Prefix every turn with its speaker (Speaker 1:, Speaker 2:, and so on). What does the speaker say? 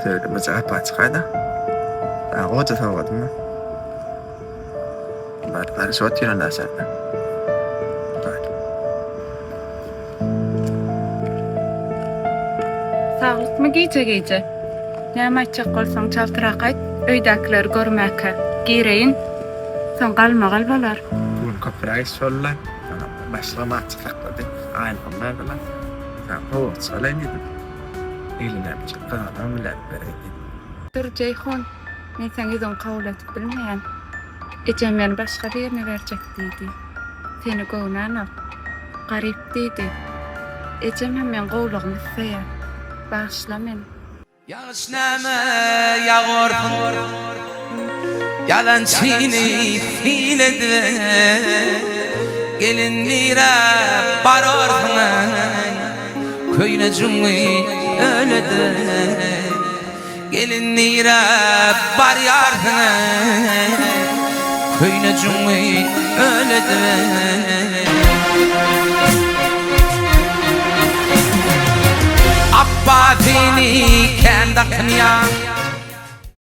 Speaker 1: Söýdümiz gapy açyk-aýda. Daha goja sowgadymy? Bar, garaşyp otyryn daşarda.
Speaker 2: Saglykmy gije-gije? Näme aýtjak bolsaň çaltrak aýt, öýdäkileri görmäkä gireýin, soň galmagal bolar.
Speaker 1: Bu gün köpräk iş boldy. Başlygym açyk saklady. Aýlygym berdiler. Sen sowgatçy bolaýyn diýdim. Eglenäp gyzgynam bilen bereýin diýdim.
Speaker 2: Dur Jeýhun, men seň ýüzüňi kabul edip bilmeýän. Ejem meni başga birine berjek diýdi. Seni göwnänok. Garyp diýdi. Ejem hem meň gowulygymy isleýär. Bagyşla meni.
Speaker 3: Ýagyş näme ýagorsuň Ýalançyny sil edip Gelin nirä bararsyň Köýnejiňi öl edip Gelin nirä barýarsyň Köýnejiňi öl edip. Apbasyny kän dakynýaň.